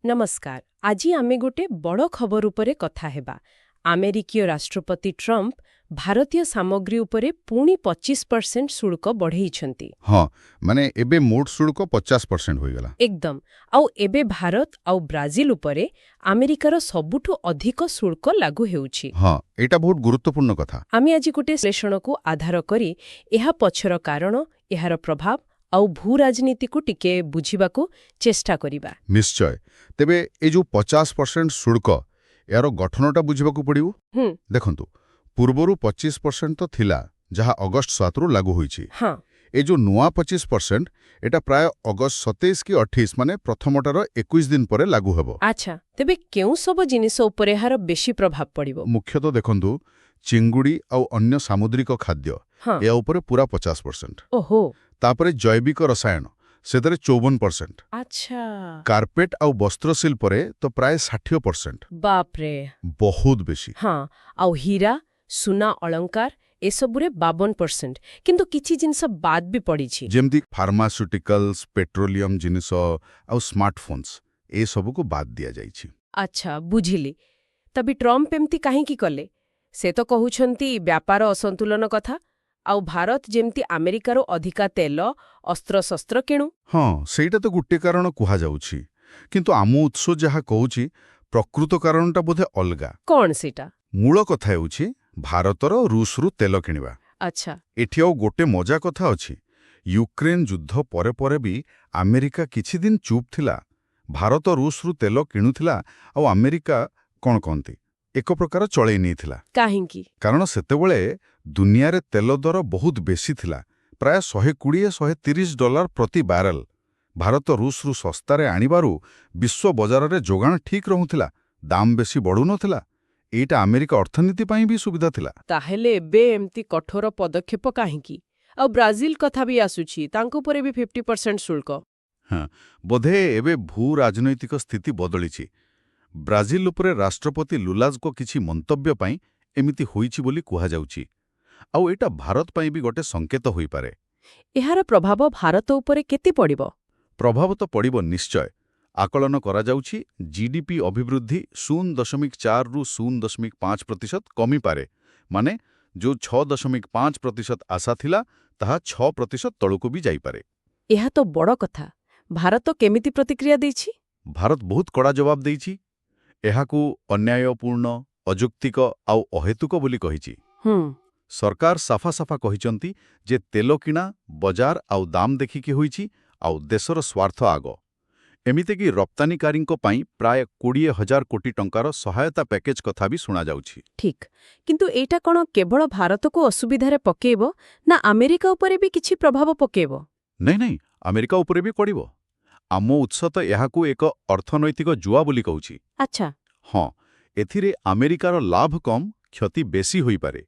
ନମସ୍କାର। ଆଜି ଆମେ ଗୋଟେ ବଡ଼ ଖବର ଉପରେ କଥା ହେବା। ଆମେରିକୀୟ ରାଷ୍ଟ୍ରପତି ଟ୍ରମ୍ପ ଭାରତୀୟ ସାମଗ୍ରୀ ଉପରେ ପୁଣି 25% ଶୁଳ୍କ ବଢ଼େଇଛନ୍ତି। ହଁ, ମାନେ ଏବେ ମୋଟ ଶୁଳ୍କ 50% ହୋଇଗଲା। ଏକଦମ। ଆଉ ଏବେ ଭାରତ ଆଉ ବ୍ରାଜିଲ ଉପରେ ଆମେରିକାର ସବୁଠୁ ଅଧିକ ଶୁଳ୍କ ଲାଗୁ ହେଉଛି। ହଁ, ଏଇଟା ବହୁତ ଗୁରୁତ୍ୱପୂର୍ଣ୍ଣ କଥା। ଆମେ ଆଜି ଗୋଟେ ବିଶ୍ଳେଷଣକୁ ଆଧାର କରି ଏହା ପଛର କାରଣ, ଏହାର ପ୍ରଭାବ ଆଉ ଭୂରାଜନୀତିକୁ ଟିକେ ବୁଝିବାକୁ ଚେଷ୍ଟା କରିବା। ନିଶ୍ଚୟ। ତେବେ ଏ ଯୋଉ 50% ଶୁଳ୍କ, ଏହାର ଗଠନଟା ବୁଝିବାକୁ ପଡ଼ିବ। ଦେଖନ୍ତୁ, ପୂର୍ବରୁ 25% ତ ଥିଲା, ଯାହା ଅଗଷ୍ଟ 7ରୁ ଲାଗୁ ହୋଇଛି। ଏ ଯୋଉ ନୂଆ 25%, ଏଟା ପ୍ରାୟ ଅଗଷ୍ଟ 27 କି 28, ମାନେ ପ୍ରଥମଟାର 21 ଦିନ ପରେ ଲାଗୁ ହେବ। ଆଚ୍ଛା, ତେବେ କେଉଁ ସବୁ ଜିନିଷ ଉପରେ ଏହାର ବେଶୀ ପ୍ରଭାବ ପଡ଼ିବ? ମୁଖ୍ୟତଃ ଦେଖନ୍ତୁ, ଚିଙ୍ଗୁଡ଼ି ଆଉ ଅନ୍ୟ ସାମୁଦ୍ରିକ ଖାଦ୍ୟ, ଏହା ଉପରେ ପୁରା 50%। ତାପରେ ଜୈବିକ ରସାୟନ, ସେଥିରେ 54%। କାର୍ପେଟ ଆଉ ବସ୍ତ୍ରଶିଳ୍ପରେ ତ ପ୍ରାୟ 60%। ବାପରେ! ବହୁତ ବେଶୀ। ହଁ, ଆଉ ହୀରା, ସୁନା ଅଳଙ୍କାର ଏସବୁରେ 52%। କିନ୍ତୁ କିଛି ଜିନିଷ ବାଦ ବି ପଡ଼ିଛି। ଯେମିତି ଫାର୍ମାସ୍ୟୁଟିକାଲ୍ସ, ପେଟ୍ରୋଲିୟମ ଜିନିଷ ଆଉ ସ୍ମାର୍ଟଫୋନ୍ସ, ଏସବୁକୁ ବାଦ ଦିଆଯାଇଛି। ଆଚ୍ଛା, ବୁଝିଲି। ତବେ ଟ୍ରମ୍ପ ଏମିତି କାହିଁକି କଲେ? ସେ ତ କହୁଛନ୍ତି ବ୍ୟାପାର ଅସନ୍ତୁଳନ କଥା, ଆଉ ଭାରତ ଯେମିତି ଆମେରିକାରୁ ଅଧିକା ତେଲ, ଅସ୍ତ୍ରଶସ୍ତ୍ର କିଣୁ। ହଁ, ସେଇଟା ତ ଗୋଟିଏ କାରଣ କୁହାଯାଉଛି। କିନ୍ତୁ ଆମ ଉତ୍ସ ଯାହା କହୁଛି, ପ୍ରକୃତ କାରଣଟା ବୋଧେ ଅଲଗା। କଣ ସେଇଟା? ମୂଳ କଥା ହେଉଛି ଭାରତର ରୁଷରୁ ତେଲ କିଣିବା। ଏଠି ଆଉ ଗୋଟେ ମଜା କଥା ଅଛି। ୟୁକ୍ରେନ ଯୁଦ୍ଧ ପରେ ପରେ ବି ଆମେରିକା କିଛି ଦିନ ଚୁପ୍ ଥିଲା। ଭାରତ ରୁଷରୁ ତେଲ କିଣୁଥିଲା ଆଉ ଆମେରିକା, କଣ କହନ୍ତି, ଏକ ପ୍ରକାର ଚଳେଇ ନେଇଥିଲା। କାହିଁକି? କାରଣ ସେତେବେଳେ ଦୁନିଆରେ ତେଲ ଦର ବହୁତ ବେଶୀ ଥିଲା, ପ୍ରାୟ 120-130 ଡଲାର ପ୍ରତି ବ୍ୟାରେଲ। ଭାରତ ରୁଷରୁ ଶସ୍ତାରେ ଆଣିବାରୁ ବିଶ୍ୱ ବଜାରରେ ଯୋଗାଣ ଠିକ୍ ରହୁଥିଲା, ଦାମ ବେଶୀ ବଢ଼ୁନଥିଲା। ଏଇଟା ଆମେରିକା ଅର୍ଥନୀତି ପାଇଁ ବି ସୁବିଧା ଥିଲା। ତାହେଲେ ଏବେ ଏମିତି କଠୋର ପଦକ୍ଷେପ କାହିଁକି? ଆଉ ବ୍ରାଜିଲ କଥା ବି ଆସୁଛି, ତାଙ୍କ ଉପରେ ବି 50% ଶୁଳ୍କ। ହଁ, ବୋଧେ ଏବେ ଭୂ ରାଜନୈତିକ ସ୍ଥିତି ବଦଳିଛି। ବ୍ରାଜିଲ ଉପରେ ରାଷ୍ଟ୍ରପତି ଲୁଲାଜଙ୍କ କିଛି ମନ୍ତବ୍ୟ ପାଇଁ ଏମିତି ହୋଇଛି ବୋଲି କୁହାଯାଉଛି। ଆଉ ଏଇଟା ଭାରତ ପାଇଁ ବି ଗୋଟେ ସଂକେତ ହୋଇପାରେ। ଏହାର ପ୍ରଭାବ ଭାରତ ଉପରେ କେତେ ପଡ଼ିବ? ପ୍ରଭାବ ତ ପଡ଼ିବ ନିଶ୍ଚୟ। ଆକଳନ କରାଯାଉଛି, ଜିଡିପି ଅଭିବୃଦ୍ଧି 0.4ରୁ 0.5% କମିପାରେ। ମାନେ ଯୋଉ 6.5% ଆଶା ଥିଲା, ତାହା 6% ତଳକୁ ବି ଯାଇପାରେ। ଏହା ତ ବଡ଼ କଥା। ଭାରତ କେମିତି ପ୍ରତିକ୍ରିୟା ଦେଇଛି? ଭାରତ ବହୁତ କଡ଼ା ଜବାବ ଦେଇଛି। ଏହାକୁ ଅନ୍ୟାୟପୂର୍ଣ୍ଣ, ଅଯୁକ୍ତିକ ଆଉ ଅହେତୁକ ବୋଲି କହିଛି। ସରକାର ସାଫା ସାଫା କହିଛନ୍ତି ଯେ ତେଲ କିଣା ବଜାର ଆଉ ଦାମ ଦେଖିକି ହୋଇଛି ଆଉ ଦେଶର ସ୍ୱାର୍ଥ ଆଗ। ଏମିତିକି ରପ୍ତାନିକାରୀଙ୍କ ପାଇଁ ପ୍ରାୟ 20,000 କୋଟି ଟଙ୍କାର ସହାୟତା ପ୍ୟାକେଜ କଥା ବି ଶୁଣାଯାଉଛି। ଠିକ୍। କିନ୍ତୁ ଏଇଟା କ'ଣ କେବଳ ଭାରତକୁ ଅସୁବିଧାରେ ପକେଇବ ନା ଆମେରିକା ଉପରେ ବି କିଛି ପ୍ରଭାବ ପକେଇବ? ନାଇଁ ନାଇଁ, ଆମେରିକା ଉପରେ ବି ପଡ଼ିବ। ଆମ ଉତ୍ସ ତ ଏହାକୁ ଏକ ଅର୍ଥନୈତିକ ଜୁଆ ବୋଲି କହୁଛି। ହଁ, ଏଥିରେ ଆମେରିକାର ଲାଭ କମ୍, କ୍ଷତି ବେଶୀ ହୋଇପାରେ।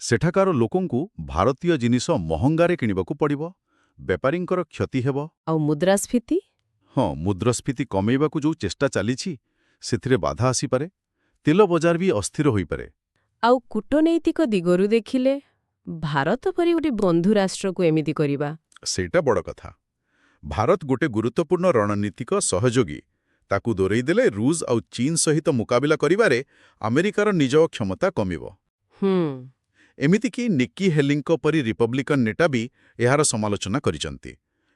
ସେଠାକାର ଲୋକଙ୍କୁ ଭାରତୀୟ ଜିନିଷ ମହଙ୍ଗାରେ କିଣିବାକୁ ପଡ଼ିବ, ବେପାରୀଙ୍କର କ୍ଷତି ହେବ। ଆଉ ମୁଦ୍ରାସ୍ଫୀତି? ହଁ, ମୁଦ୍ରାସ୍ଫୀତି କମେଇବାକୁ ଯୋଉ ଚେଷ୍ଟା ଚାଲିଛି, ସେଥିରେ ବାଧା ଆସିପାରେ। ତେଲ ବଜାର ବି ଅସ୍ଥିର ହୋଇପାରେ। ଆଉ କୂଟନୈତିକ ଦିଗରୁ ଦେଖିଲେ, ଭାରତ ପରି ଗୋଟେ ବନ୍ଧୁ ରାଷ୍ଟ୍ରକୁ ଏମିତି କରିବା? ସେଇଟା ବଡ଼ କଥା। ଭାରତ ଗୋଟେ ଗୁରୁତ୍ୱପୂର୍ଣ୍ଣ ରଣନୀତିକ ସହଯୋଗୀ। ତାକୁ ଦୂରେଇ ଦେଲେ ରୁଷ ଆଉ ଚୀନ ସହିତ ମୁକାବିଲା କରିବାରେ ଆମେରିକାର ନିଜ କ୍ଷମତା କମିବ। ଏମିତିକି ନିକ୍କି ହେଲିଙ୍କ ପରି ରିପବ୍ଲିକାନ ନେତା ବି ଏହାର ସମାଲୋଚନା କରିଛନ୍ତି।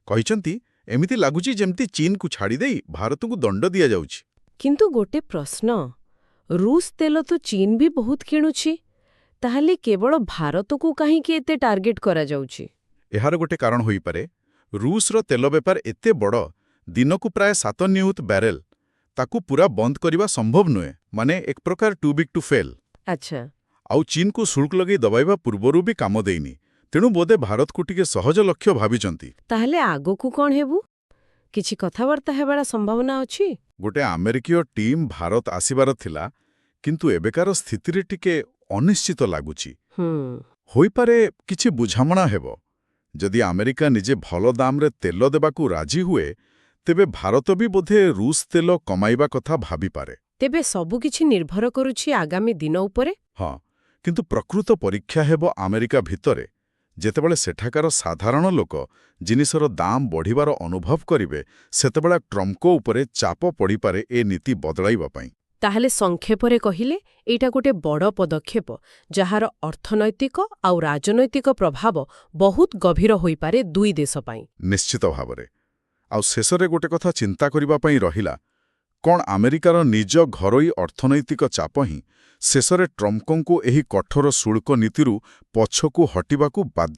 କହିଛନ୍ତି, ଏମିତି ଲାଗୁଛି ଯେମିତି ଚୀନକୁ ଛାଡ଼ିଦେଇ ଭାରତକୁ ଦଣ୍ଡ ଦିଆଯାଉଛି। କିନ୍ତୁ ଗୋଟେ ପ୍ରଶ୍ନ, ରୁଷ ତେଲ ତ ଚୀନ ବି ବହୁତ କିଣୁଛି। ତାହେଲେ କେବଳ ଭାରତକୁ କାହିଁକି ଏତେ ଟାର୍ଗେଟ କରାଯାଉଛି? ଏହାର ଗୋଟେ କାରଣ ହୋଇପାରେ, ରୁଷର ତେଲ ବେପାର ଏତେ ବଡ଼, ଦିନକୁ ପ୍ରାୟ 7 ନିୟୁତ ବ୍ୟାରେଲ। ତାକୁ ପୁରା ବନ୍ଦ କରିବା ସମ୍ଭବ ନୁହେଁ। ମାନେ ଏକ ପ୍ରକାର ଟୁ ବିଗ୍ ଟୁ ଫେଲ୍। ଆଉ ଚୀନକୁ ଶୁଳ୍କ ଲଗେଇ ଦବାଇବା ପୂର୍ବରୁ ବି କାମ ଦେଇନି। ତେଣୁ ବୋଧେ ଭାରତକୁ ଟିକେ ସହଜ ଲକ୍ଷ୍ୟ ଭାବିଛନ୍ତି। ତାହେଲେ ଆଗକୁ କ'ଣ ହେବ? କିଛି କଥାବାର୍ତ୍ତା ହେବାର ସମ୍ଭାବନା ଅଛି? ଗୋଟେ ଆମେରିକୀୟ ଟିମ୍ ଭାରତ ଆସିବାର ଥିଲା, କିନ୍ତୁ ଏବେକାର ସ୍ଥିତିରେ ଟିକେ ଅନିଶ୍ଚିତ ଲାଗୁଛି। ହୋଇପାରେ କିଛି ବୁଝାମଣା ହେବ। ଯଦି ଆମେରିକା ନିଜେ ଭଲ ଦାମରେ ତେଲ ଦେବାକୁ ରାଜି ହୁଏ, ତେବେ ଭାରତ ବି ବୋଧେ ରୁଷ ତେଲ କମାଇବା କଥା ଭାବିପାରେ। ତେବେ ସବୁକିଛି ନିର୍ଭର କରୁଛି ଆଗାମୀ ଦିନ ଉପରେ। ହଁ, କିନ୍ତୁ ପ୍ରକୃତ ପରୀକ୍ଷା ହେବ ଆମେରିକା ଭିତରେ। ଯେତେବେଳେ ସେଠାକାର ସାଧାରଣ ଲୋକ ଜିନିଷର ଦାମ ବଢ଼ିବାର ଅନୁଭବ କରିବେ, ସେତେବେଳେ ଟ୍ରମ୍ପଙ୍କ ଉପରେ ଚାପ ପଡ଼ିପାରେ ଏ ନୀତି ବଦଳାଇବା ପାଇଁ। ତାହେଲେ ସଂକ୍ଷେପରେ କହିଲେ ଏଇଟା ଗୋଟେ ବଡ଼ ପଦକ୍ଷେପ, ଯାହାର ଅର୍ଥନୈତିକ ଆଉ ରାଜନୈତିକ ପ୍ରଭାବ ବହୁତ ଗଭୀର ହୋଇପାରେ ଦୁଇ ଦେଶ ପାଇଁ। ନିଶ୍ଚିତ ଭାବରେ। ଆଉ ଶେଷରେ ଗୋଟେ କଥା ଚିନ୍ତା କରିବା ପାଇଁ ରହିଲା, କ'ଣ ଆମେରିକାର ନିଜ ଘରୋଇ ଅର୍ଥନୈତିକ ଚାପ ହିଁ ଶେଷରେ ଟ୍ରମ୍ପଙ୍କୁ ଏହି କଠୋର ଶୁଳ୍କ ନୀତିରୁ ପଛକୁ ହଟିବାକୁ ବାଧ୍ୟ